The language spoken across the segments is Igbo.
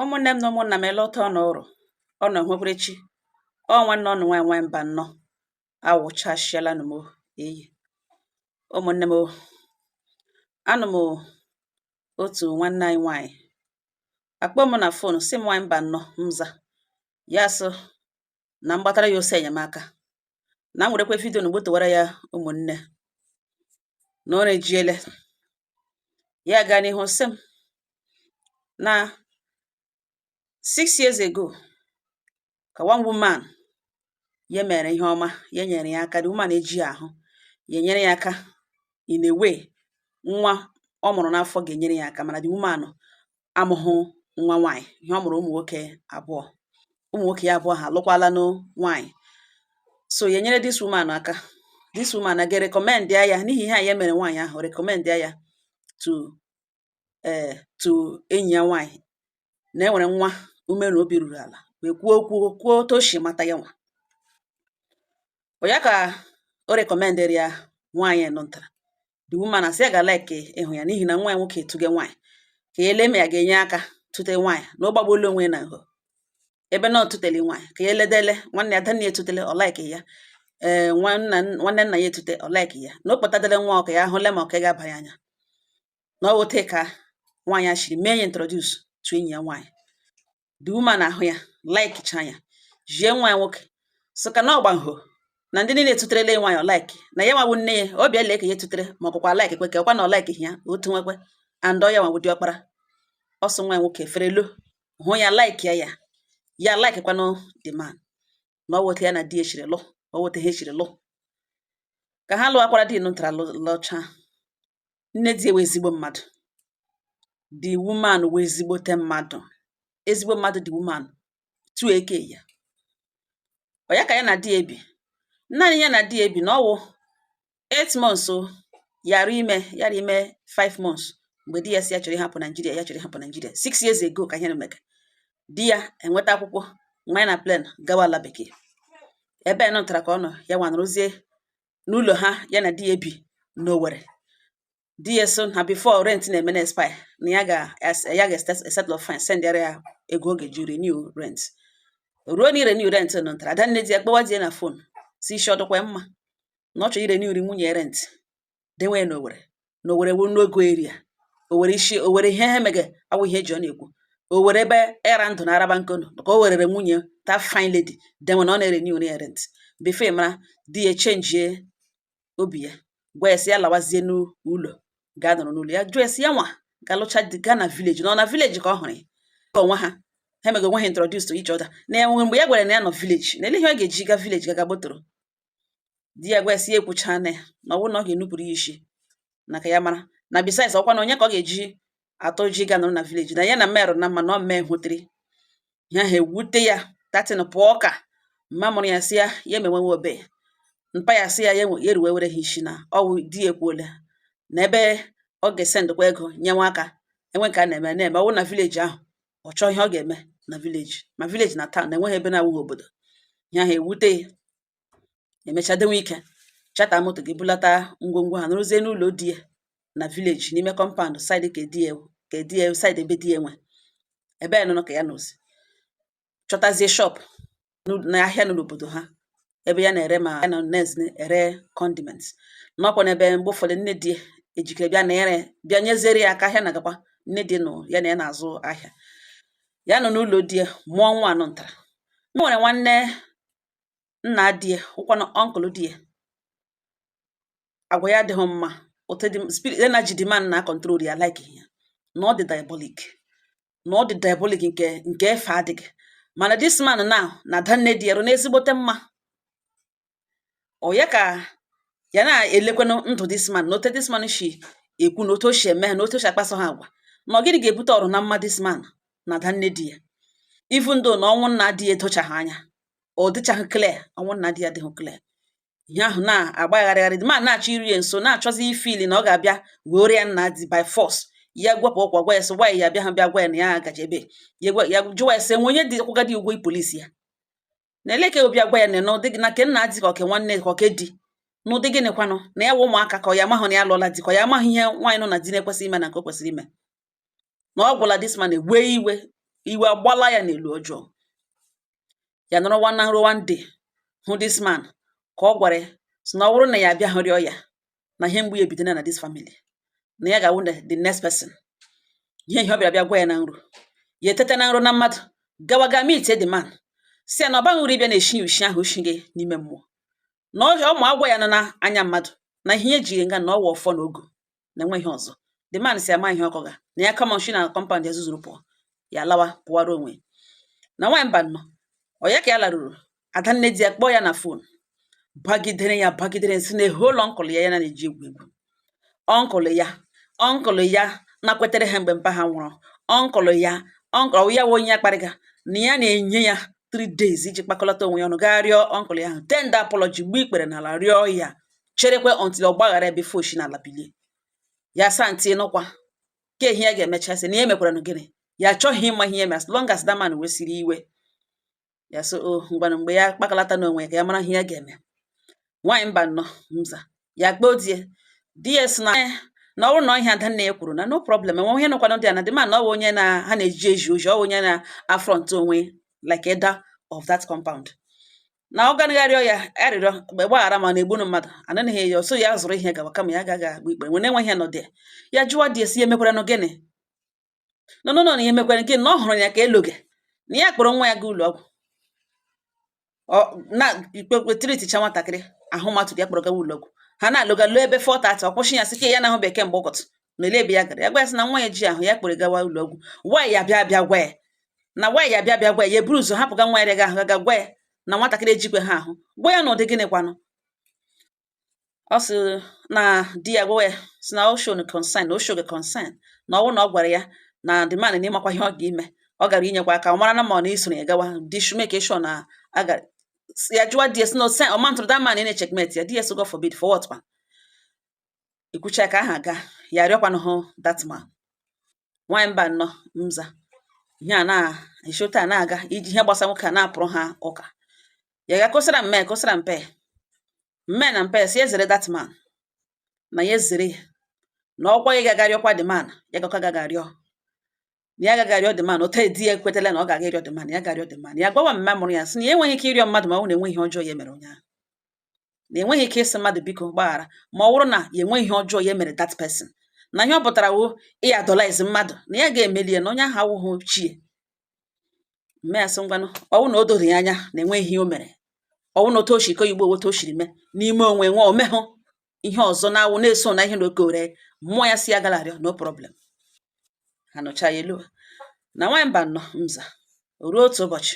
Ụmụnne m na ụmụnna m, ele ụtọ ọ ụrụ ọ nọ hwekwere chi ọ nwanne ọnụ nwaanyị nwaanyị mba nnọọ awụchasịala nụ m eyi. Ụmụnne m, anụ m otu nwanne anyị nwaanyị akpọ m na phone, sị m, "Nwaanyị mba nnọọ," mza ya sị na m gbatara ya ose enyemaka, na m werekwe video na gbotowara ya. Ụmụnne, na ọ rejiele ya gaa n'ihu, sị m na 6 years ago ka one woman ya mere ihe ọma, ya nyere ya aka. The woman eji ahụ ya enyere ya aka in a way nwa ọ mụrụ n'afọ ga-enyere ya aka, mana the woman amụghụ nwa nwaanyị. Ihe ọ mụrụ ụmụ nwoke abụọ, ụmụ nwoke ya abụọ ha alụkwala nụ nwaanyị. So ya enyere this woman aka. This woman ga recommend ya ya n'ihi ihe a ya mere nwaanyị ahụ, recommend ya to enyi ya nwaanyị na e nwere nwa ume na obi ruru ala, wee kwuo okwu, kwuo otu o si mata ya nwa. Ọ ya ka o recommendịrị ya nwaanyị nụntara. The woman asị ya ga like ịhụ ya, n'ihi na nwa ya nwoke etuge nwaanyị, ka ya ele ma ya ga-enye aka tute nwaanyị, na ọ gbagbuola onwe ya na nhọ ebe na otuteli nwaanyị, ka ya eledele nwanne ya danne etutele, ọ like ya. Ee, nwanne nna ya etute, ọ like ya, na o kpọtadele nwa ọka ya hụle ma ọka ga-aba ya anya. Na ọ wote ka nwaanyị a shiri mee ya introduce to enyi ya nwaanyị. The woman ahụ ya, like cha ya, jie nwa ya nwoke so ka na ọgba nho na ndị niile etuterele ya nwaanyị, ọ like na ya nwawu nne ya obi ele ka ya etutere, ma ọkụkwa like kwe ka ọkwa na ọ like ya otu nwekwe and ọ ya nwawu diọkpara. Ọsọ nwa ya nwoke ferelo hụ ya, like ya, ya ya like kwanụ the man. Na ọ wote ya na di eshiri lụ, ọ wote ha eshiri lụ, ka ha lụwakwara. Di nụtara lụcha, nne di ewe ezigbo mmadụ. The woman wee ezigbote mmadụ, ezigbo mmadụ. The woman tu eke ya, ọ ya ka ya na di ya ebi, naanị ya na di ya ebi, na ọwụ 8 months o yara ime, yara ime 5 months mgbe di ya si ya chọrọ ịhapụ Naijiria. Ya chọrọ ịhapụ Naijiria 6 years ago ka ihe mega. Di ya enweta akwụkwọ nwa ya na plane gawa ala bekee. Ebe a nụtara ka ọ nọ, ya nwa nọrọzie n'ụlọ ha ya na di ya ebi n'Owerri. Di ya so na before rent na-eme na expire, na ya ga-esettle fine, send ya ego ọ ga-eji renew rent. Ruo na renew rent nụtara, ada nne di ya kpọwa di ya na phone, si isi ọdụkwa mma na ọ chọrọ irenew nwunye rent denwe n'Owerri. N'Owerri wu n'ogo area Owerri, isi Owerri, ihe ha emege awụ ihe eji ọ na-ekwu Owerri, ebe ịra ndụ na araba nkono, ka o werere nwunye that fine lady denwe na ọ na-erenew ya rent. Before mara, di ya chenjie obi ya, gwa ya sị ya lawazie n'ụlọ, gaa nọrọ n'ụlọ ya. Jụọ ya sị ya nwa ga lụcha di gaa na village, na ọ na village ka ọ hụrụ ya ka onwe ha ha emego onwe ha introduce to each other, na enwe mgbe ya gwara na ya nọ village, na ele ihe ọ ga-eji gaa village gaga gbotoro. Di ya gwa ya sị ya ekwucha na ya na ọ bụrụ na ọ ga-enupụrụ ya isi na ka ya mara na besides ọkwa na onye ka ọ ga-eji atọ ji ga nọrọ na village, na ya na mmerụ na mma na ọ mme hụtiri ihe ahụ ewute ya tatin pụọ ka mma mụrụ ya, sị ya ya emenwewe obe mpa ya, sị ya ya eruwe were ha isi na ọwụ di ya ekwuola na ebe ọ ga-esendịkwa ego nyenwe aka enwe ka a na-eme na-eme ọwụ na village ahụ. Ọ chọọ ihe ọ ga-eme na village, ma village na town na enweghị ebe na-awụghị obodo. Ihe ahụ ewute ya, emecha denwe ike chata moto ga-ebulata ngwongwo ha, nọrọzie n'ụlọ di ya na village, n'ime compound side ka di ya, ka di ya side, ebe di ya nwe ebe ya nọ, ka ya nọzi chọtazie shop n'ahịa nọ n'obodo ha, ebe ya na-ere, ma ya nọ na-ere condiments n'ọkwa n'ebe. Mgbe ụfọdụ nne di ya ejikere bịa na ere, bịa nyeziere ya aka ahịa, na-agakwa nne di nọ ya na ya na-azụ ahịa. Ya nọ n'ụlọ di ya mụọ nwa anọ ntara. E nwere nwanne nna di ya, wụkwanụ uncle di ya. Agwa ya adịghị mma, otu dị spirit energy the man na control ya, like ya na ọ dị diabolic, na ọ dị diabolic nke efe adịghị. Mana this man now na ada nne di ya rụ n'ezigbote mma. Ọ ya ka ya na-elekwanụ ndụ this man, na otu this man shi ekwu, na otu o shi eme ha, na otu o shi akpaso ha agwa, na ọ gịnị ga-ebute ọrụ na mma this man na ada nne di ya, even though na ọnwụ nna di ya edochaghị anya, ọ dịchaghị clear. Ọnwụ nna di ya adịghị clear. Ihe ahụ na-agbagharịgharị, the man na-achọ iru ya nso, na-achọzi ifili na ọ ga-abịa were ya nna di by force. Ya gwapụ ọkwa, gwa ya sị gwa ya, ya bịa, ha bịa gwa ya na ya gaje ebe ya, gwa ya, jụwa ya sị enwe onye dị kwụgadi ụgwọ polisi ya na eleke obi agwa ya na n'ụdị gị na ke nna di, ka ọke nwanne, ka ọke di n'ụdị gịnị kwanụ, na ya wụ ụmụaka, ka ọ ya amahụ na ya alụọla di, ka ọ ya amaghị ihe nwaanyị nọ na di na-ekwesịghị ime na nke o kwesịrị ime, na ọ gwụla. This man ewee iwe. Iwe agbala ya n'elu ọjọọ. Ya nọrọ na nrọ one day, hụ this man ka ọ gwara ya sị na ọ bụrụ na ya abịa hụ rịọ ya, na ihe mgbu ya ebidona na this family, na ya ga-awụ the next person. Ihe ọ bịara bịa gwa ya na nro, ya eteta na nro na mmadụ gawa ga meet the man, si ya na ọ baghị uru ịbịa na-eshi ya ushi ahụ oshi gị n'ime mmụọ, na ọ ma agwa ya nọ n'anya mmadụ na ihe eji nga na ọwa ọfọ na ogo na enwe ihe ọzọ. The man si ama ihe ọkọga na ya come on shi na compound ya zuzuru pụọ, ya lawa pụwara onwe. Na nwaanyị mba nnọọ, ọ ya ka ya laruru, adanne di ya kpọọ ya na phone, bagidere ya, bagidere, si na eholu uncle ya, ya na-eji egwu egwu uncle ya, uncle ya nakwetere ha mgbe mpa ha nwụrụ, uncle ya, uncle ya wụ onye ya kparịga, na ya na-enye ya 3 days iji kpakọlata onwe ya ọnụ gaa rịọ uncle ya ahụ tender apology, gbuo ikpere n'ala rịọ ya, cherekwe until ọ gbaghara ya before shi n'ala bilie. Ya sa ntị nụkwa ka ehi ya ga-emecha, sị na ya emekwara nụ gịnị, ya achọghị ịma ihe ya mere, as long as that man wesịrị iwe ya. So o ngwanụ, mgbe ya kpakọlata n'onwe ya ka ya mara ihe ya ga-eme. Nwaanyị mba nnọọ, nza ya kpọọ di ya. Di ya sị na ọ bụrụ na ihe adanne ya kwuru na no problem, enwe ihe nọkwanụ dị ya na the man, na ọ bụ onye na ha na-eji eji oji, ọ bụ onye na-afront onwe like elder of that compound, na ọ ganagharịọ ya arịrịọ mgbe gbaghara ma na-egbunu mmadụ anaghị ya ọsọ ya zụrụ ihe gawa, kama ya agaghị agba ikpe nwere enwe ihe nọ dị ya. Jụwa di ya si ya emekwaranụ gịnị? No, no, no, na ya emekwara gịnị, na ọ hụrụ ya ka eloge na ya kpọrọ nwa ya gaa ụlọ ọgwụ, ọ na ikpe treaticha nwatakịrị ahụ matụrụ, ya kpọrọ gawa ụlọ ọgwụ, ha na-alụga lụọ ebe 4:30, ọ kwụsị ya sị ka ya na-ahụ bekee mgbe ụkọtụ na ele ebe ya gara. Ya gwa ya sị na nwa ya ji ahụ, ya kpọrọ gawa ụlọ ọgwụ. Nwaanyị ya bịa bịa gwa ya na nwaanyị ya bịa bịa gwa ya, ya eburu ụzọ hapụga nwa ya rịa ahụ gaga gwa ya na nwatakịrị ejikwe ha ahụ, gwa ya na ụdị gịnị kwanụ. Ọ sị na di ya gwa ya sị na o show concern, na o show concern, na ọ bụrụ na ọ gwara ya na the man na ịmakwa ihe ọ ga-ime, ọ gara inyekwa aka, ọ mara na ma ọ na isoro ya gawa di make sure na aga ya. Jụwa di ya sị na ọ ma ntụrụ that man na checkmate ya. Di ya sị, God forbid, for what kwa? Ikwucha ka aha aga ya arịọkwanụ hụ that man. Nwaanyị mba nnọọ, nza ihe a na-eshota na-aga iji ihe gbasara nwoke a na-apụrụ ha ụka, ya ga kosara mme, kosara mpe mme na mpe, si ezere that man, na ya ezere ya, na ọkwa ya gaga rịọkwa the man, ya gakwa gaga rịọ, na ya gaga rịọ the man. Ote di ya ekwetala na ọ ga-aga ịrịọ the man, ya ga-arịọ the man. Ya gwawa mma mụrụ ya sị na ya enweghị ike ịrịọ mmadụ ma ọ bụrụ na enweghị ihe ọjọọ ya mere ụnyaahụ, na enweghị ike ịsị mmadụ biko gbaghara ma ọ bụrụ na ya enweghị ihe ọjọọ ya mere that person, na ihe ọ pụtara wo ịadolize mmadụ, na ya ga-emeli ya, na onye ahụ awụghị chie. Mme ya sị ngwanụ, ọ bụrụ na o doro ya anya na enweghị ihe o mere, ọ bụrụ na otu o si kọ igbo, otu o siri mee n'ime onwe nwe omehụ ihe ọzọ na-awụ na-eso na ihe na oke ore mmụọ ya si ya gara arịọ, no problem. Ha nọcha ya elu. Na nwaanyị mba nnọọ, nza, o ruo otu ụbọchị,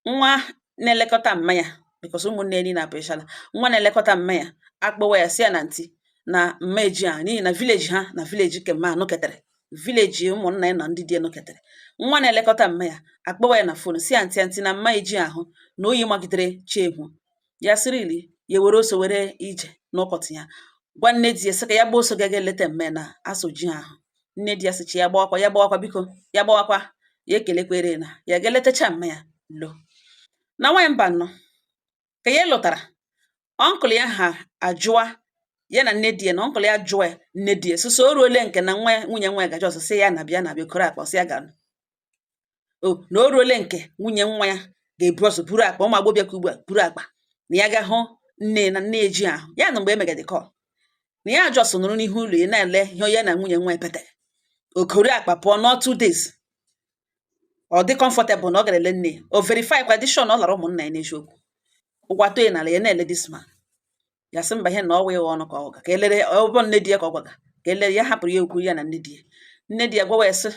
nwa na-elekọta mma ya, because ụmụnne ya niile apụchala, nwa na-elekọta mma ya akpọwa ya, si ya na ntị na mma eji ha n'ihi na village ha na village kemma anọketere village ụmụnna ya na ndị di ya nọketere. Nwa na-elekọta mma ya akpọwa ya na phone, si ya ntị ya ntị na mma eji ahụ na oyi magidere chi ehụ ya sịrịli ya were ose were ije n'ụkọtụ ya gwa nne di ya sị ka ya gba oso gaga eleta mme na asụ ji ahụ. Nne di ya sịchi ya gbawakwa, ya gbawakwa, biko ya gbawakwa, ya ekelekwere na ya ga eletacha mma ya lo. Na nwaanyị mba nnọọ, ka ya lụtara, uncle ya ha ajụwa ya na nne di ya, na uncle ya jụọ ya nne di ya soso o ruole nke na nwa nwunye nwa ya gaji ọsọ sị ya na bịa na bịa koro akpa, ọsị ya ga o, na o ruole nke nwunye nwa ya ga-ebu ọsọ buru akpa ụmụ agbọbịa ka ugbu a buru akpa na ya ga hụ nne na nne eji ahụ ya. Na mgbe emegede call na ya just nụrụ n'ihu ụlọ ya na-ele ihe ya na nwunye nwa epetere okoro akpa pụọ nọ 2 days, ọ dị comfortable na ọ gara ele nne ya, o verify kwa dị sure na ọ lara ụmụnna ya n'eziokwu. Ụgwọ atọ ya n'ala ya na-ele this man. Ya sị mba, ihe na ọwa ịghọ ọnụ ka ọ ga ka elere ọbụ nne di ya ka ọ gwaga ka elere ya, hapụrụ ya okwu ya na nne di ya. Nne di ya gwawa ya sị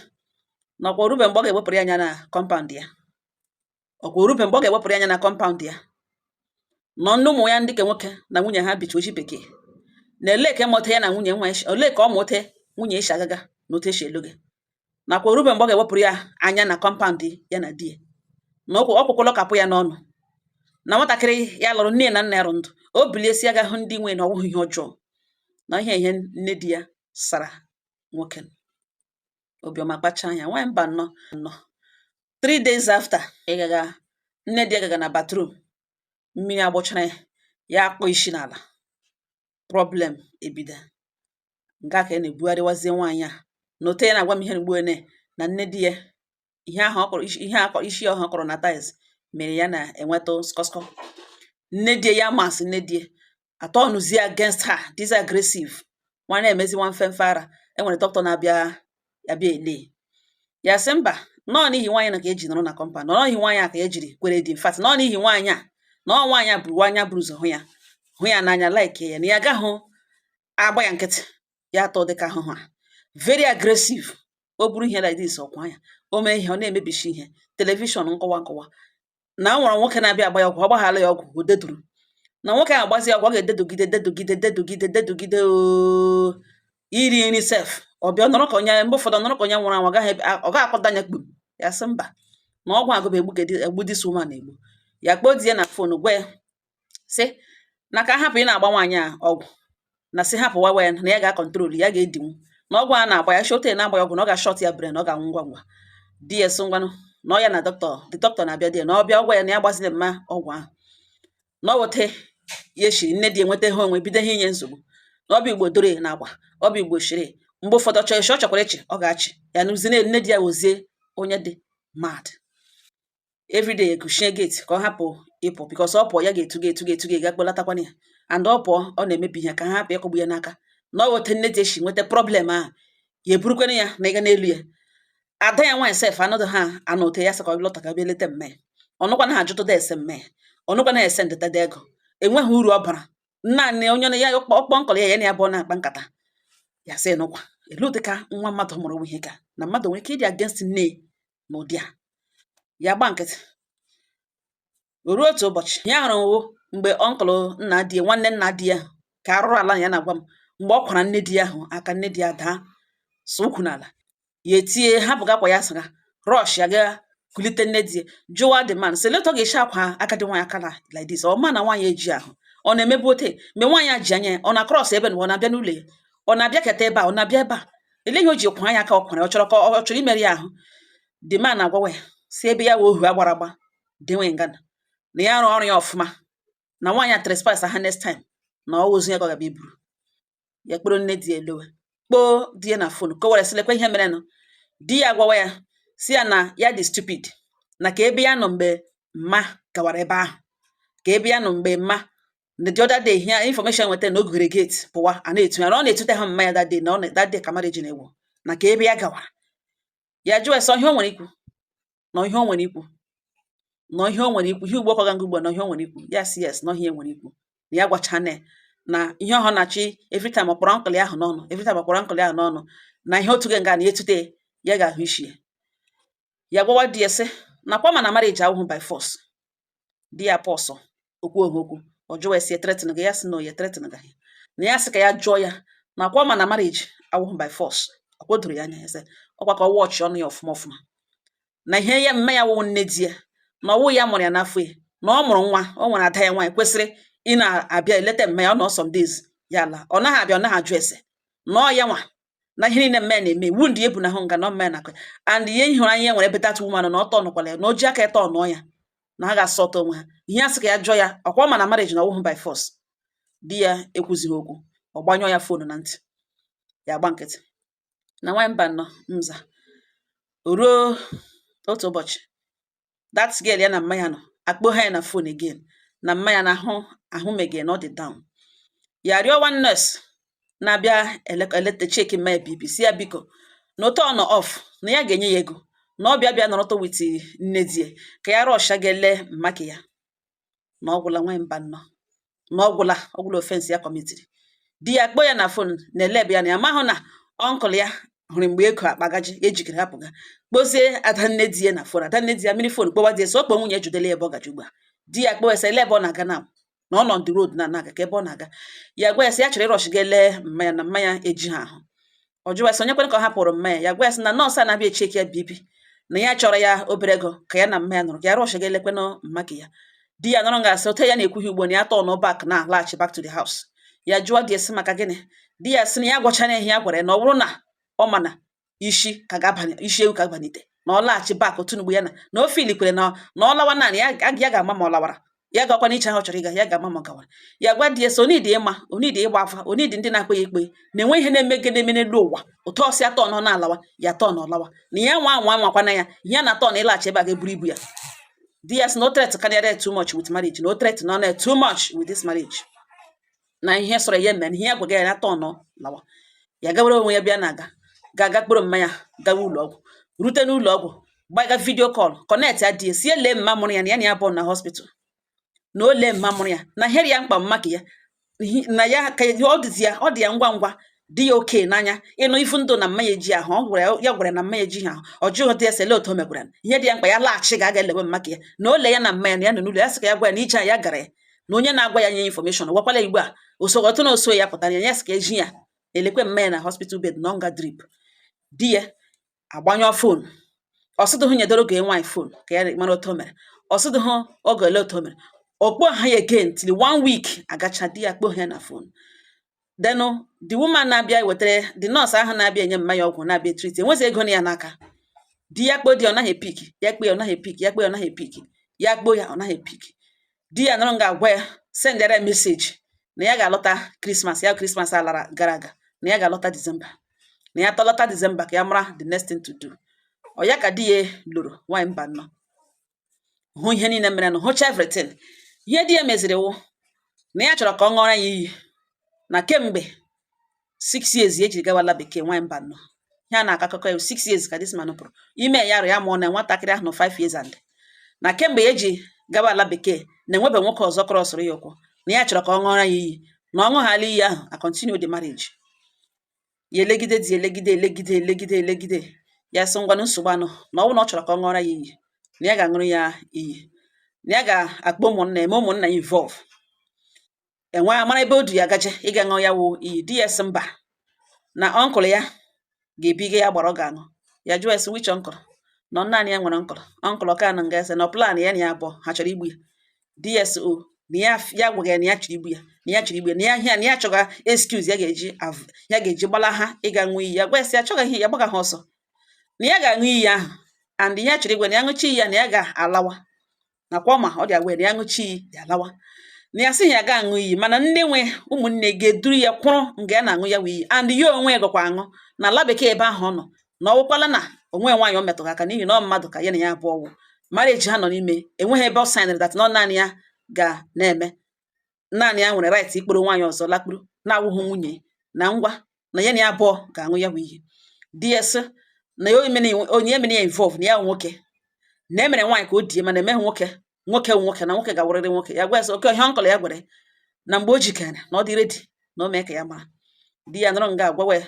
na ọkwa orube mgbe ọ ga-ewepụrụ ya anya na compound ya, ọkwa orube mgbe ọ ga-ewepụrụ ya anya na compound ya, nọ ndị ụmụ ya ndị ke nwoke na nwunye ha bicha oji bekee, na ele ka ịmụta ya na nwunye nwa ya, ole ka ọ mụta nwunye esi agaga na otu esi elu gị, nakwa orube mgbe ọ ga-ewepụrụ ya anya na compound ya na di ya, na ọ kwụkwụla kapụ ya n'ọnụ na nwatakịrị ya lụrụ nne na nna ya rụ ndụ, o bilie si aga hụ ndị nwe na ọwụghị ihe ọjọọ na ihe nne di ya sara nwoke. Obiọma kpacha anya. Nwaanyị mba nnọọ nnọọ, 3 days after ịgaga, nne di ya gaga na bathroom, mmiri agbụchara ya, ya akpọ isi n'ala, problem ebido nke a ka a na-ebugharịwazie nwaanyị a na ote ya na-agwa m ihe mgbu ene na nne di ya. Ihe ahụ ọ kụrụ ihe a isi ọhụ ọ kụrụ na tiles mere ya na-enwetụ skọskọ. Nne die ya masị nne die atọnụzie against her, this aggressive nwa na-emezi nwa mfemfe ara. Enwere dọkịta na-abịa abịa ele ya, sị mba, nọọ n'ihi nwaanyị na ka eji nọrọ na compound, nọọ n'ihi nwaanyị a ka ejiri kwere di. In fact, nọọ n'ihi nwaanyị a na ọ nwaanyị a buru anya buru ụzọ hụ ya n'anya, like ya na ya agaghị agba ya nkịtị. Ya atọ dịka ahụhụ a very aggressive. O buru ihe like this, ọkwa ya o mee ihe, ọ na-emebishi ihe, television nkọwa nkọwa. Na o nwere nwoke na-abịa agba ya ọgwụ, ọ gbaghala ya ọgwụ, o deduru na nwoke ahụ agbazi ya ọgwụ, ọ ga-ededugide, dedugide, dedugide, dedugide ooo. Iri nri sef, ọ bịa nọrọ ka onye mgbe ụfọdụ nọrọ ka onye nwụrụ anwụ, ọ gaghị ọ gaghị akpọta anya kpum. Ya sị mba, na ọgwụ agụba egbugedi egbu this woman egbu. Ya kpọọ di ya na phone, gwa ya sị na ka hapụ ị na-agba nwaanyị a ọgwụ, na sị hapụ wawa ya, na ya ga-acontrol, ya ga-edinwu na ọgwụ a na-agba ya shote na-agba ya ọgwụ, na ọ ga-ashort ya brain, ọ ga-anwụ ngwa ngwa. Di ya sị ngwanụ, na ọ ya na dọkịta, the doctor na-abịa di ya na ọ bịa ọgwa ya na ya gbaziri mma ọgwụ ahụ, na ọ wote ya eshiri nne di enweta ihe onwe bido ihe inye nsogbu, na ọ bụ igbo dore na agba, ọ bụ igbo shiri. Mgbe ụfọdụ ọ chọrọ ịchị, ọ chọkwara ịchị, ọ ga-achị ya nụzi nne di ya wozie onye dị mad. Everyday ekuchie gate ka ọ hapụ ịpụ, because ọ pụọ, ya ga-etuga etuga etuga ga kpọlatakwana ya, and ọ pụọ, ọ na-emebi ihe, ka ha hapụ ịkụgbu ya n'aka. Na ọ wote nne di esi nweta problem ahụ, ya eburukwana ya na ịga n'elu ya. Ada ya nwaanyị sef anọdụ ha anọ ote ya sị ka ọ lọta ka bịa leta mme ya, ọnụkwana ha ajụtụda ese mme ya, ọnụkwana ha ese ndịtada ego. Enweghị uru ọ bara naanị onye na ya ọkpọ nkọrọ ya, ya na ya bụ na-akpa nkata. Ya sị nụkwa elu dịka nwa mmadụ mụrụ ihe ka na mmadụ nwere ike ịdị against nne na ụdị a. Ya gba nkịtị. O ruo otu ụbọchị, ya hụrụ wụ mgbe uncle nna di ya, nwanne nna di ya ka arụrụ ala ya na-agwa m, mgbe ọ kwara nne di ya ahụ aka, nne di ya daa sọ ukwu n'ala. Ya etie hapụ gakwa ya sịga rush ya gaa kulite nne di ya, jụwa the man sị leta ọ ga-esi akwa agadi nwaanyị aka na like this. Ọ ma na nwaanyị eji ahụ ọ na-emebu ote mgbe nwaanyị a ji anya ya, ọ na-across ebe na ọ na-abịa n'ụlọ ya, ọ na-abịa keta ebe a, ọ na-abịa ebe a ele ihe o ji kwa ya aka ọ kwara, ọ chọrọ ka ọ chọrọ imeri ya ahụ. The man na-agwawa ya si ebe ya wee ohu agbara agba denwe ngana na ya arụ ọrụ ya ọfụma, na nwaanyị a trespass ha next time, na ọ ozu ya ka ọ ga-abịa iburu ya. Kpọrọ nne di ya elowe, kpọọ di ya na phone, kọwara sị lekwa ihe merenụ. Di ya agwawa ya si ya na ya dị stupid, na ka ebe ya nọ mgbe mma gawara ebe ahụ, ka ebe ya nọ mgbe mma the other day, ihe information nweta na o gughere gate pụwa, a na-etu ya na ọ na-etute ha mma ya that day, na ọ that day ka marriage na-ewu, na ka ebe ya gawara. Ya jụọ ese ihe o nwere ikwu, na ihe o nwere ikwu, na ihe o nwere ikwu, ihe ugbo ọkọga nga ugbo, na ihe o nwere ikwu. Ya si yes, na ihe nwere ikwu, na ya gwachana ya na ihe ọhụ na-achị every time ọ kpọrọ uncle ya ahụ n'ọnụ, every time ọ kpọrọ uncle ya ahụ n'ọnụ, na ihe otu nga na etute ya ga-ahụ isi ya. Ya gwawa di ya sị nakwa ma na marriage awụhụ by force. Di ya pọsọ okwu ohu okwu, ọ jụwa esi threaten gị. Ya sị na oye threaten gị, na ya sị ka ya jụọ ya nakwa ma na marriage awụhụ by force. Ọkwa doro ya anya, ya sị ọkwa ka ọ wọchị ọnụ ya ọfụma ọfụma, na ihe ya mme ya wụ nne di ya, na ọwụ ya mụrụ ya n'afọ ya, na ọ mụrụ nwa, o nwere ada ya nwaanyị kwesịrị ị na-abịa eleta mme ya. Ọ nọ some days ya ala, ọ naghị abịa, ọ naghị ajụ ese na ọ ya nwa na ihe niile mme na-eme wound ebu na ahụ nga na mme na and ihe ịhụrụ anya ya nwere ebe that woman na ọtọ nọkwala ya, na o ji aka ịtọ nọọ ya, na ha ga-asọta onwe ha. Ihe a sị ka ya jụọ ya, ọkwa ma na marriage na ọwụhụ by force. Di ya ekwuzighị okwu, ọ gbanyụọ ya phone na ntị, ya gba nkịtị. Na nwaanyị mba nọ nza. O ruo otu ụbọchị, that girl ya na mma ya nọ akpọ ha ya na phone again, na mma ya na ahụ ahụ mege na ọ dị down. Ya rịọ one nurse na-abịa eleta check mma ya BP, si ya biko, na otu ọ nọ off, na ya ga-enye ya ego, na ọ bịa bịa nọrọtọ with nne di ya, ka ya rush ga-ele mmaki ya. Na ọ gwụla nwaanyị mba nnọọ, na ọ gwụla, ọ gwụla offence ya commitiri. Di ya kpọọ ya na phone na elebe ya na ya mahụ na uncle ya hụrụ mgbe ego akpagaji ejikere hapụga. Kpozie ada nne di ya na phone, ada nne di ya mmiri phone kpọwa di ya, sị ọ kpọọ nwunye ejudela ya ebe ọ gaji ugbu a. Di ya kpọọ ya sị ele ebe ọ na-aga na na ọ nọ on the road na na-aga, ka ebe ọ na-aga. Ya gwa ya sị ya chọrọ ịrush ga lee mmanya, na mmanya eji ha ahụ. Ọ jụwa ya sị onye kwere ka ọ hapụrụ mmanya. Ya gwa ya sị na nọọsụ a na-abịa echeck ya BP, na ya chọrọ ya obere ego ka ya na mma ya nọrọ, ka ya rush ga elekwenụ mmaki ya. Di ya nọrọ nga asị ote ya na-ekwughị ugbo na ya turn back na laghachi back to the house. Ya jụọ di ya sị maka gịnị. Di ya sị na ya gwachara ihe ya gwara ya, na ọ bụrụ na ọ ma na isi ka ga-abanye isi ewu ka abanite, na ọ laghachi back otu n'ugbo ya na o filikwere na ọ lawa naanị ya, ya ga-ama ma ọ lawara. Ya gakwa n'iche ahụ ọ chọrọ ịga, ya ga-ama ma ọ gawara. Ya gwa di ya sị onidi ịma onidi ịgba afa, onidi ndị na-akpe ya ikpe na-enwe ihe na-eme gị na-eme n'elu ụwa ụtọ ọsị atọ nọ na-alawa ya atọ na ọlawa na ya nwa anwa anwakwana ya ihe na atọ na ịlaghachi ebe a ga-eburu ibu ya. Di ya sị na o threat karịara too much with marriage, na o threat na ọ na too much with this marriage, na ihe sọrọ ya eme na ihe ya gwaga ya na atọ nọ lawa. Ya gawara onwe ya, bịa na-aga ga-aga kporo mmanya, gawa ụlọ ọgwụ, rute n'ụlọ ọgwụ, gbaga video call, connect ya di ya, si ele mma mụrụ ya na ya na ya bụ na hospital, na o lee mma mụrụ ya na here ya mkpa mma ka ya na ya ka ọ dịzi ya, ọ dị ya ngwa ngwa, dị ya oke n'anya ịnụ ifu ndụ na mmanya eji ahụ. Ọ gwara ya gwara na mmanya eji ahụ. Ọ jụghị dị ya sị lee otu o mekwara ihe dị ya mkpa, ya laghachi ga aga elewe mma ka ya na o lee ya na mmanya na ya nọ n'ụlọ ya, sị ka ya gwa ya na ije a ya gara ya na onye na-agwa ya nye information gwakwala ya ugbu a otu na oso ya pụtara ya, ya sị ka eji ya elekwe mmanya na hospital bed na ọnga drip. Di ya agbanyụọ phone, ọsịdụhụ nyedoro oge nwaanyị phone ka ya mara otu o mere. Ọsịdụhụ oge ole otu o mere okpo ha ya again till one week agacha. Di ya kpoo ya na phone. Then the woman na-abịa wetara the nurse ahụ na-abịa enye mmanya ọgwụ na-abịa treat, enwezi ego na ya n'aka. Di ya kpoo di ya, ọ naghị e-pick. Ya kpoo ya, ọ naghị e-pick. Ya kpoo ya, ọ naghị e-pick. Ya kpoo ya, ọ naghị e-pick. Di ya nọrọ nga agwa ya, sendara ya message na ya ga-alọta Christmas ya, Christmas alara gara aga, na ya ga-alọta December, na ya tọlọta December ka ya mara the next thing to do. Ọ ya ka di ya lụrụ nwaanyị mba nnọọ, hụ ihe niile mere nụ, hụcha everything. Ihe di ya meziri wụ na ya chọrọ ka ọ ṅụọrọ ya iyi na kemgbe 6 years ejiri gawala bekee. Nwaanyị mba nnọọ, ihe a na-akọ akụkọ ya, 6 years ka this man pụrụ ime ya arụ ya mụọ na nwatakịrị ahụ nọ 5 years and na kemgbe ya eji gawa ala bekee na enwebe nwoke ọzọ crossụrụ ya ụkwụ, na ya chọrọ ka ọ ṅụọrọ ya iyi na ọ ṅụghala iyi ahụ a continue the marriage. Ya elegide di, elegide, elegide, elegide, elegide. Ya sị ngwanụ, nsogbu anụ, na ọ bụrụ na ọ chọrọ ka ọ ṅụọrọ ya iyi, na ya ga-aṅụrụ ya iyi, na ya ga-akpọ ụmụnna eme ụmụnna ya involve, enwe mara ebe o du ya gaje ịga ṅụọ ya wụ iyi. Di ya sị mba, na uncle ya ga-ebiga ya gbara ọ ga-aṅụ. Ya jụọ ya sị which uncle? Na ọ naanị ya nwere uncle, uncle ọka nọ nga ese na plan ya na ya abụọ ha chọrọ igbu ya. Di ya sị o na ya ya gwaga ya na ya chọrọ igbu ya, na ya chọrọ igbu ya, na ya ihe na ya achọga excuse ya ga-eji ya ga-eji gbalaha ịga ṅụọ iyi. Ya gwa ya sị achọghị ihe ya gbaga ha ọsọ, na ya ga-aṅụ iyi ahụ and ihe ya chọrọ igwe na ya ṅụcha iyi ya na ya ga-alawa nakwa ọma ọ dị agwa ya na ya ṅụcha iyi ya alawa, na ya sị ya ga aṅụ iyi, mana nne nwe ụmụnne ga-eduru ya kwụrụ nga ya na-aṅụ ya wụ iyi, and ya onwe ya gakwa aṅụ na ala bekee ebe ahụ ọ nọ, na ọ wụkwala na onwe nwaanyị o metụrụ aka, n'ihi na ọ mmadụ ka ya na ya abụọ wụ marriage ha nọ n'ime, enweghị ebe ọ signịrị that na ọ naanị ya ga na-eme, naanị ya nwere right ikporo nwaanyị ọzọ lakpuru na-awụghị nwunye, na ngwa na ya na ya abụọ ga-aṅụ ya bụ iyi. Di ya sị na ya onye emene ya involve, na ya wụ nwoke, na emere nwaanyị ka o die, mana emeghị nwoke, nwoke wụ nwoke, na nwoke ga-awụrịrị nwoke. Ya gwa ya sị oke ihe uncle ya gwara na mgbe o jikere na ọ dị ready na o mee ka ya mara. Di ya nọrọ nga agwawa ya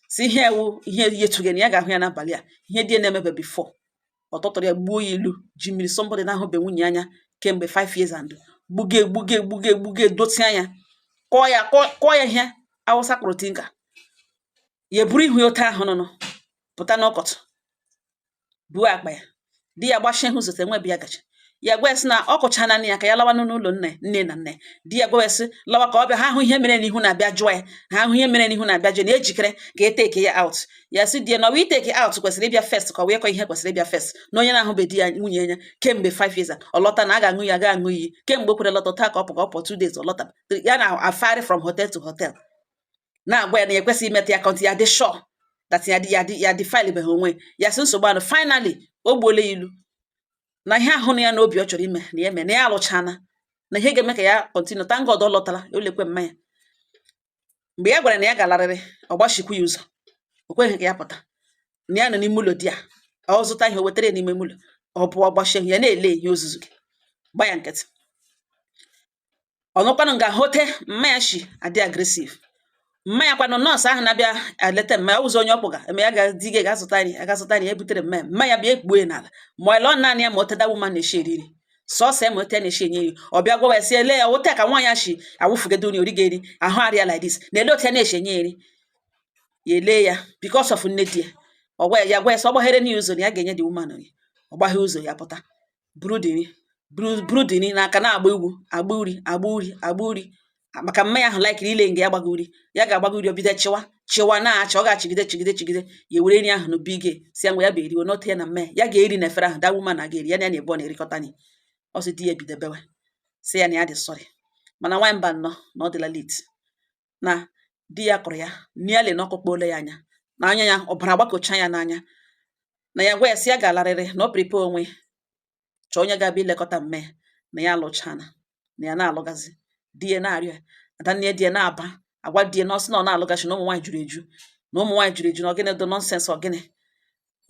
si ihe ewu ihe yetugere na ya ga-ahụ ya n'abalị a. Ihe di ya na-emebe before ọ tọtọrọ ya gbuo ya ilu ji mmiri, somebody na-ahụbe nwunye anya kemgbe 5 years and gbuge gbuge gbuge gbuge dotia ya, kọọ ya, kọọ ya ihe awụsa kpụrụ tinka, ya eburu ihu ya otu ahụ nụnụ pụta n'ọkọtụ buo akpa ya. Di ya gbachie hụ zote nwe ya gacha. Ya gwa ya sị na ọ kụcha naanị ya ka ya lawa n'ụlọ nne nne na nne. Di ya gwa ya sị lawa ka ọ bịa ha hụ ihe mere n'ihu na-abịa jụọ ya, ha hụ ihe mere n'ihu na-abịa jụọ na ejikere ka e take ya out. Ya sị di ya na ọwa i-take out kwesịrị ịbịa first, ka ọ wee kọ ihe kwesịrị ịbịa first, na onye na-ahụbe di ya nwunye ya kemgbe 5 years ọ lọta na a ga-aṅụ ya ga aṅụ iyi kemgbe o kwere lọta taa ka ọ pụ ka ọ pụọ 2 days ọ lọta ya na afagharị from hotel to hotel, na-agwa ya na ya ekwesịghị imetụ ya kọntị ya dị sure that ya dị ya dị ya defile beghị onwe ya. Sị nsogbu anụ, finally o gbuola ya ilu na ihe ahụ na ya n'obi ọ chọrọ ime na ya eme na ya alụchana, na ihe ga-eme ka ya continue. Thank God ọ lọtala ya olekwe mmanya. Mgbe ya gwara na ya ga-alarịrị, ọ gbachikwu ya ụzọ, o kweghị ka ya pụta, na ya nọ n'ime ụlọ di ya, ọ zụta ihe o wetara ya n'ime ụlọ, ọ pụọ gbachie ya na-ele ihe ozuzu gị gba ya nkịtị. Ọ nụkwanụ nga hote mma ya shi adị aggressive. Mma ya kwanụ, nọọsụ ahụ na-abịa eleta mma ya ụzọ onye ọkpụga eme ya ga di gị ga-azụta nri, aga-azụta nri ya butere mma ya, mma ya bịa ekpuo ya n'ala ma ọ naanị ya ma oteda woman na-eshi eri nri sọsọ ya ma ote na-eshi enye nri. Ọ bịa gwawa ya sị ele ya ote ka nwaanyị shi awụfugedo nri ori ga-eri ahụ arịa like this, na ele otu ya na-eshi enye ya nri. Ya ele ya because of nne di ya, ọ gwa ya, ya gwa ya sị ọ gbaghere n'ihi ụzọ na ya ga-enye the woman nri. Ọ gbaghe ụzọ, ya pụta buru dị nri, buru dị nri n'aka na-agba egwu, agba uri, agba uri, agba uri, maka mma ya ahụ laikiri ile nga ya gbaga uri, ya ga-agbaga uri. O bido chịwa chịwa na-achị, ọ ga-achịgide chịgide chịgide, ya were nri ahụ n'obi ige si ya ngwa ya bụ eriwe n'ote ya na mma ya, ya ga-eri na efere ahụ that woman na ga-eri ya na ya na-ebu ọ na-erikọta nri. Ọ sị di ya ebido bewe. Sị ya na ya dị sorry, mana nwaanyị mba nnọọ na ọ dịla late, na di ya kụrụ ya nearly na ọkụkpọọla ya anya na anya ya, ọbara gbakọcha ya n'anya. Na ya gwa ya sị ya ga-alarịrị, na ọ prepare onwe, chọọ onye ga-abịa ilekọta mme ya, na ya alụchana, na ya na-alụgazi. Di ya na-arịọ ya, adanne di ya na-aba agwa di ya na ọ sị na ọ na-alụgachi, na ụmụ nwaanyị juru eju, na ụmụ nwaanyị juru eju, na ọgịnị dị nonsense, ọgịnị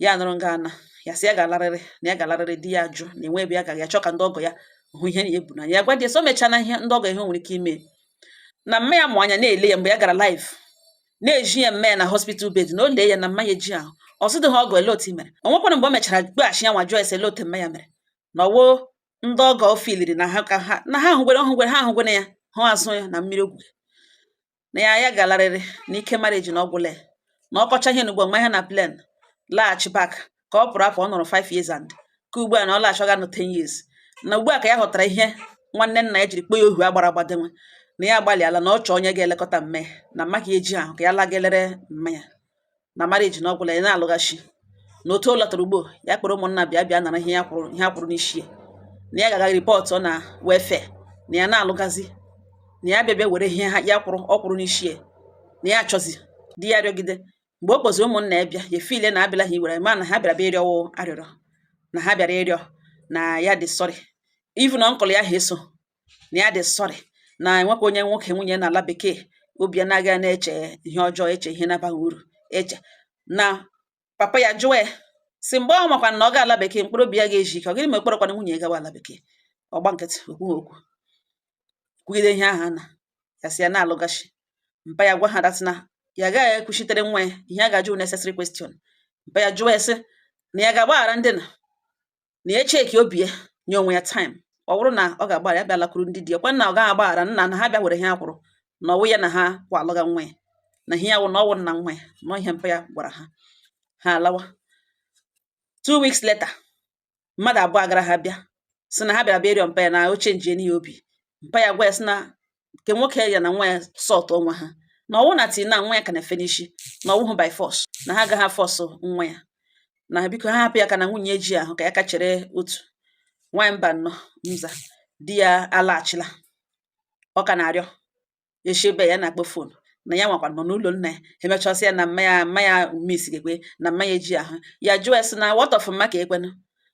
ya nụrụ nga ana ya sị ya ga-alarịrị, na ya ga-alarịrị. Di ya ajụ na enwe ebe ya gara, ya chọọ ka ndị ọgọ ya hụ ihe na ya ebu n'anya. Ya gwa di ya sị o mechana ihe ndị ọgọ, ihe o nwere ike ime na mma ya mụ anya na-ele ya mgbe ya gara live na-eji ya mma ya na hospital bed, na o lee ya na mma ya eji ahụ ọsịdị ha ọgọ ele otu i mere. O nwekwanụ mgbe o mechara kpeghachi ya nwa, jụọ ese ele otu mma ya mere, na ọwụ ndị ọgọ o filiri na ha ka ha na ha hụgwere hụgwere ha hụgwere ya hụ azụ ya na mmiri ogwu, na ya ya galarịrị na ike marriage na ọgwụle, na ọkọcha ihe n'ugbo mma ihe na plane laghachi back ka ọ pụrụ apụ. Ọ nọrọ 5 years and ka ugbu a na ọ laghachi, ọ ga-anọ 10 years, na ugbu a ka ya ghọtara ihe nwanne nna ya jiri kpọọ ya ohu agbara agbadenwe, na ya agbalịala na ọ chọọ onye ga-elekọta mme na mma ka ya eji ahụ ka ya laga elere mma ya na marriage na ọgwụla, ya na-alụghachi. Na otu o lọtara ugbo, ya kpọrọ ụmụnna bịa bịa nara ihe ya kwụrụ, ihe a kwụrụ n'isi ya, na ya ga-aga report na welfare, na ya na-alụgazi, na ya bịa bịa were ihe ha ya kwụrụ, ọ kwụrụ n'isi ya, na ya achọzi. Di ya rịọgide, mgbe o kpọziri ụmụnna ya bịa, ya efile na abịala ha iwere ma na ha bịara bịa ịrịọwụ arịrịọ, na ha bịara ịrịọ na ya dị sorry, even uncle ya ha eso, na ya dị sorry, na enwekwa onye nwoke nwunye n'ala bekee obi anaghị na-eche ihe ọjọọ, eche ihe na-abaghị uru eche. Na papa ya jụọ ya si mgbe ọ makwa na ọ ga ala bekee, mkpụrụ obi ya ga-eji ike, ọ gịnị ma ekperekwana nwunye ya gawa ala bekee? Ọgba nkịtị, okwughị okwu kwugide ihe ahụ ana ya sị ya na-alụgachi. Mpa ya gwa ha that na ya agaghị ekwuchitere nwa ya ihe a ga-ajụ necessary question. Mpa ya jụọ ya sị na ya ga-agbaghara ndị na ya echeki obi ya, nye onwe ya time, ọ bụrụ na ọ ga-agbaghara, ya bịa lakwuru ndị di ya kwa, na ọ gaghị agbaghara nna na ha bịa were ihe ha kwụrụ, na ọwụ ya na ha kwa alụga nwa ya, na ihe ya wụ na ọwụ nna nwa ya nọ. Ihe mpa ya gwara ha, ha alawa. 2 weeks later, mmadụ abụọ agara ha bịa sị na ha bịara bịa ịrịọ mpa ya na oche njie ya obi. Mpa ya gwa ya sị na nke nwoke ya na nwa ya sort onwe ha, na ọwụ na tii na nwa ya ka na-efe n'isi, na ọwụhụ by force, na ha agaghị force nwa ya, na biko ha hapụ ya ka na nwunye ji ahụ ka ya ka chere otu nwaanyị mba nnọọ nza. Di ya alaghachila, ọ ka na-arịọ eshi ebe ya na-akpọ phone, na ya nwakwa nọ n'ụlọ nna ya. Emechasị ya na mma ya, mma ya miss gekwe na mma ya eji ahụ ya. Jụọ ya sị na what of mma ka ekwenụ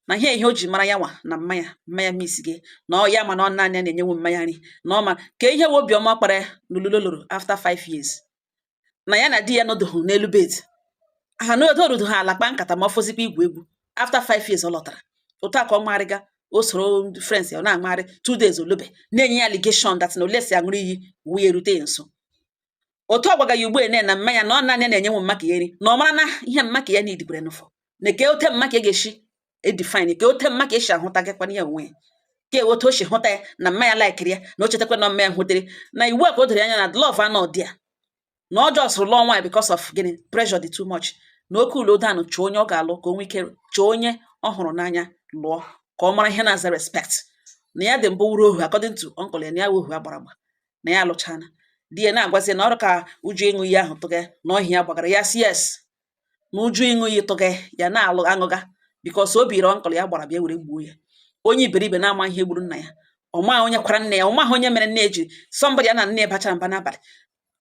na ihe ihe o ji mara ya nwa na mma ya, mma ya miss gị, na ọ ya ma na ọ naanị ya na-enyenwu mma ya nri, na ọ ma ka ihe we obiọma kpara ya n'olulo lụrụ after 5 years, na ya na di ya nọdụghụ n'elu bed ha n'odorudo ha ala kpa nkata ma ọ fọzikwa igwu egwu. After 5 years ọ lọtara otu a ka ọ marịga, o soro friends ya ọ na-amagharị 2 days olobe na-enye ya allegation that na ole si aṅụrụ iyi wuye erute ya nso. Otu ọ gwaga ya ugbu a na mma ya na ọ naanị ya na-enyenwu mma ka ya nri, na ọ mara na ihe mma ka ya need kwere n'ụfọ, na ke ote mma ka ị ga-esi edefine, ke ote mma ka esi ahụta gịkwana ya onwe ya, ke otu o si hụta ya na mma ya likiri ya, na o chetakwa na mma ya hụtere na iwu a ka o doro anya na love anọ dị ya, na ọ just lụọ nwaanyị because of gịnị, pressure dị too much, na oke ulo dan chọọ onye ọ ga-alụ ka o nwee ike chọọ onye ọ hụrụ n'anya lụọ, ka ọ mara ihe na-aza respect, na ya dị mbụ wuru ohu according to uncle ya, na ya wụ ohu agbara agba, na ya alụchana. Di ya na-agwazi na ọrụ ka ụjọ ịṅụ iyi ahụ tụga na ọhịa ya gbagara ya si yes, na ụjọ ịṅụ iyi tụga ya na-alụ aṅụga because obi ire uncle ya gbara bịa were gbuo ya, onye iberibe na-ama ihe gburu nna ya, ọ maghị onye kwara nne ya, ọ maghị onye mere nne ya ji somebody ya na nne ya bachara mba n'abalị,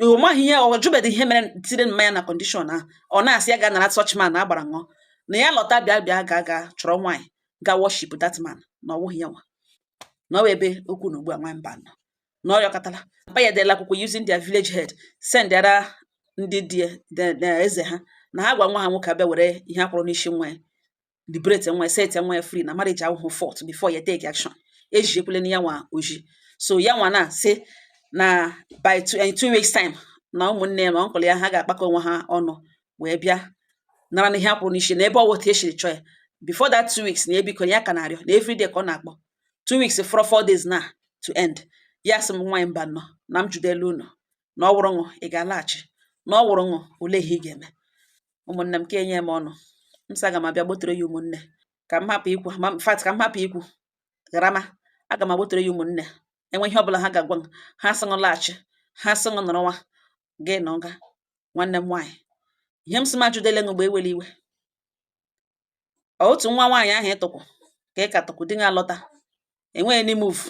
ọ maghị ihe ọ jụbeghị ihe mere tiri mma ya na condition ahụ. Ọ na-asị ya ga nara such man agbara ṅụọ, na ya lọta bịa bịa ga ga chọrọ nwaanyị ga worship that man, na ọ wụghị ya nwa na ọ wụ ebe okwu na ugbu a nwa mba nọ na ọrịa katala. Mpa ya edela akwụkwọ using their village head sendara ndị di ya eze ha, na ha gwa nwa ha nwoke abịa were ihe akwụrụ n'isi nwa ya, liberate nwa ya, set nwa ya free, na marriage ahụhụ fault before ya take action. Eji ekwele na ya nwa oji so ya nwa na sị na by in 2 weeks time na ụmụnne ya na uncle ya ha ga-akpakọ onwe ha ọnụ wee bịa nara na ihe akwụrụ n'isi na ebe ọ wụ otu esiri chọọ ya before that 2 weeks, na ebiko ya ka na-arịọ na everyday ka ọ na-akpọ 2 weeks for 4 days na to end. Ya sị m, nwaanyị mba nnọọ, na m judelu unu, na ọ wụrụ ṅụ ị ga-alaghachi, na ọ wụrụ ṅụ olee ihe ị ga-eme? Ụmụnne m, ka enye m ọnụ m sị aga m abịa gbotere ya ụmụnne ka m hapụ ikwu ma in fact ka m hapụ ikwu garama, aga m agbotere ya ụmụnne enwe ihe ọbụla ha ga-agwa m. Ha sị ṅụ laghachi, ha sị ṅụ nọrọnwa gị na ọga nwanne m nwaanyị. Ihe m sị m ajụdele ṅụ mgbe ewela iwe otu nwa nwaanyị ahụ ịtụkwụ ka ị ka tụkwụ di gị alọta enweghị any move.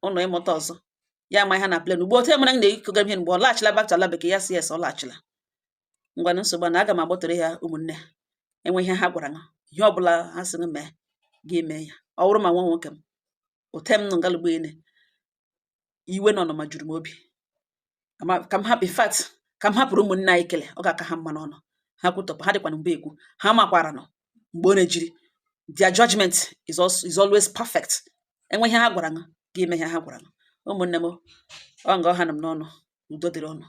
Ụnụ ịmụta ọzọ ya ama ihe na plan ugbu otu emere na-ekogara ihe mgbe ọ laghachila back to ala bekee. Ya si yes, ọ laghachila. Ngwanụ, nsogbu na aga m agbọtere ya. Ụmụnne, enwe ihe ha gwara ṅụ, ihe ọbụla ha sị gị mee, gị mee ya. Ọ bụrụ ma nwa nwoke m ote m nọ ngalugbo ene, iwe na ọnụma juru m obi. Ama ka m hapụ, in fact, ka m hapụrụ ụmụnne anyị kele, ọ ga-aka ha mma n'ọnụ ha kwutọpụ. Ha dịkwana mgbe ekwu ha makwara nọ mgbe ọ na-ejiri. Their judgment is always perfect. Enwe ihe ha gwara ṅụ, gị mee ihe ha gwara ṅụ. Ụmụnne m, ọ nga ọha nọ m n'ọnụ. Udo dịrị ọnụ.